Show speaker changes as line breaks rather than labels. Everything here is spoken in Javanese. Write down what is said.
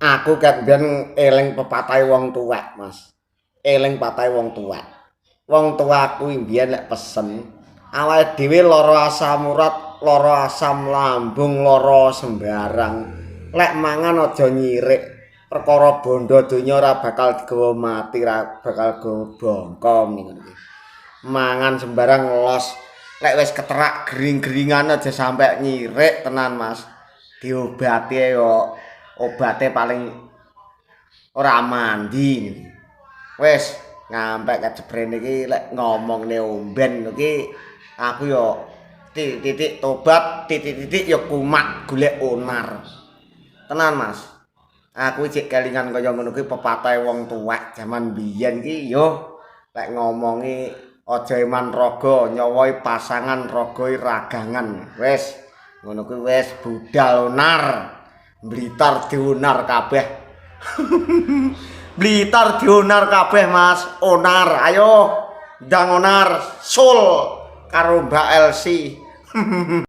Aku ket mbiyen eling pepatahe wong tuwek, Mas. Eling patahe wong tuwek. Wong tuaku mbiyen lek pesen, awake dhewe lara asam urat, lara asam lambung, lara sembarang. Lek mangan aja nyirik. Perkara bondo donya ora bakal digawa mati, ora bakal gawa bongko ngono iki. Mangan sembarang los. Lek wis keterak gering-geringan aja sampe nyirik tenan, Mas. Diobati yo obate paling ora mandi. Wis ngampe kejebrene iki lek ngomongne omben iki aku yo titik-titik tobat, titik-titik yo kumat golek onar. Tenan, Mas. Aku cek kelingan kaya ngono kuwi pepatahe wong tuwek jaman biyen iki yo lek ngomongi aja eman raga, nyawae pasangan ragae ragangan. Wis ngono kuwi wis budal onar. Blitar dionar kabeh. Blitar dionar kabeh, Mas. Onar, ayo ndang onar sul karo Mbak Elsi.